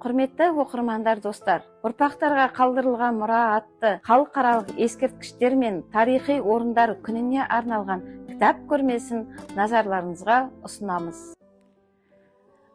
Құрметті оқырмандар, достар, ұрпақтарға қалдырылған мұра атты халықаралық ескерткіштер мен тарихи орындар күніне арналған кітап көрмесін назарларыңызға ұсынамыз.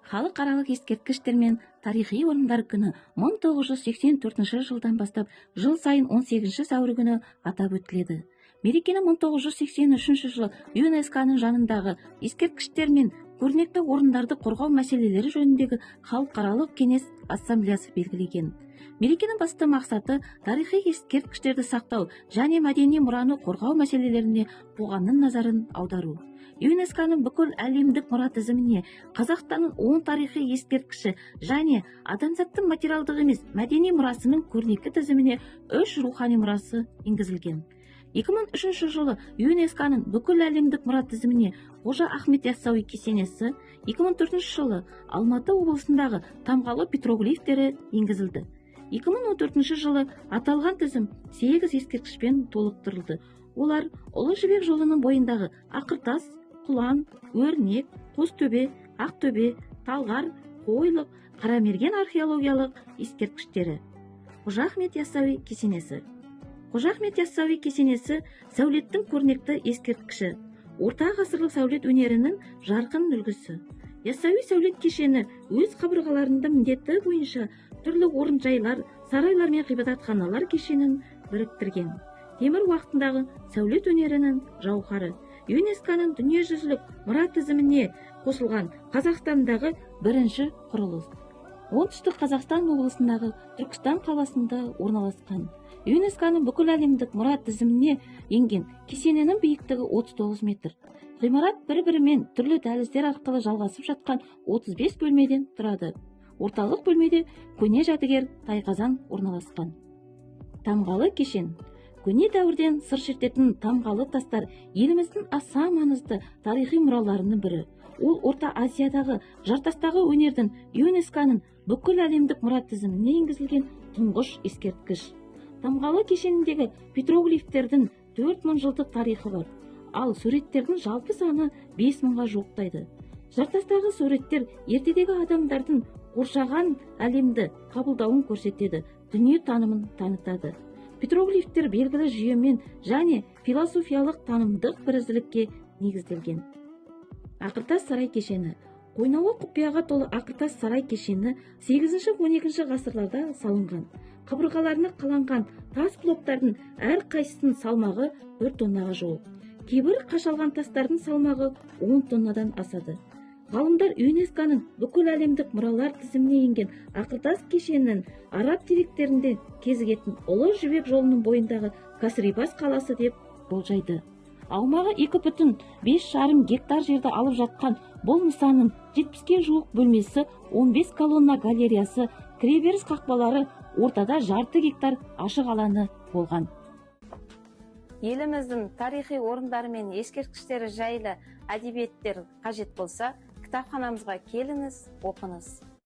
Халықаралық ескерткіштер мен тарихи орындар күні 1984 жылдан бастап жыл сайын 18 сәуір күні атап өтіледі. Мерекені 1983 жылы ЮНЕСКО-ның жанындағы ескерткіштер мен көрнекті орындарды қорғау мәселелері жөніндегі халықаралық кеңес ассамблеясы белгілеген. Мерекенің басты мақсаты – тарихи ескерткіштерді сақтау және мәдени мұраны қорғау мәселелеріне қоғамның назарын аудару. ЮНЕСКО-ның бүкіл әлемдік мұра тізіміне Қазақстанның 10 тарихи ескерткіші және адамзаттың материалдық емес мәдени мұрасының көрнекі тізіміне үш рухани мұрасы енгізілген. 2003 жылы ЮНЕСКО-ның бүкіл әлемдік мұра тізіміне Қожа Ахмет Яссауи кесенесі, 2004 жылы Алматы облысындағы Тамғалы петроглифтері енгізілді. 2014 жылы аталған тізім 8 ескерткішпен толықтырылды. Олар: Ұлы Жібек жолының бойындағы Ақыртас, Құлан, Өрнек, Қостөбе, Ақтөбе, Талғар, Қойлық, Қарамерген археологиялық ескерткіштері. Қожа Ахмет Яссауи кесенесі. Қожа Ахмет Яссауи кесенесі – сәулеттің көрнекті ескерткіші, орта ғасырлық сәулет өнерінің жарқын үлгісі. Яссауи сәулет кешені өз қабырғаларында міндеті бойынша түрлі орынжайлар, сарайлар мен ғибадатханалар кешенін біріктірген. Темір уақытындағы сәулет өнерінің жауһары, ЮНЕСКО-ның дүниежүзілік мұра тізіміне қосылған Қазақстандағы бірінші құрылыс. Оңтүстік Қазақстан облысындағы Түркістан қаласында орналасқан. ЮНЕСКО-ның бүкіл әлемдік мұра тізіміне енген кесененің биіктігі 39 метр. Ғимарат бір бірімен түрлі дәліздер арқылы жалғасып жатқан 35 бөлмеден тұрады. Орталық бөлмеде көне жәдігер тайқазан орналасқан. Тамғалы кешен. Көне дәуірден сыр шертетін тамғалы тастар – еліміздің аса маңызды тарихи мұраларының бірі. Ол Орта Азиядағы жартастағы өнердің ЮНЕСКО-ның бүкіл әлемдік мұра тізіміне енгізілген тұңғыш ескерткіш. Тамғалы кешеніндегі петроглифтердің 4000 жылдық тарихы бар, ал суреттердің жалпы саны 5000-ға жуықтайды. Жартастағы суреттер ертедегі адамдардың қоршаған әлемді қабылдауын көрсетеді, дүние танымын танытады. Петроглифтер белгілі жүйемен және философиялық, танымдық бірізділікке негізделген. Ақыртас сарай кешені. Қойнауы құпияға толы Ақыртас сарай кешені 8-12 ғасырларда салынған. Қабырғаларына қаланған тас блоктардың әрқайсысының салмағы 1 тоннаға жуық. Кейбір қашалған тастардың салмағы 10 тоннадан асады. Ғалымдар ЮНЕСКО-ның бүкіл әлемдік мұралар тізіміне енген Ақыртас кешенінің араб деректерінде кезігетін Ұлы Жібек жолының бойындағы Касрибас қаласы деп болжайды. Аумағы 2,5 гектар жерді алып жатқан бұл нысанның 70-ке жуық бөлмесі, 15 колонна галереясы, кіреберіс қақпалары, ортада жарты гектар ашық алаңы болған. Еліміздің тарихи орындары мен ескерткіштері жайлы әдебиеттер қажет болса, кітапханамызға келіңіз, оқыңыз.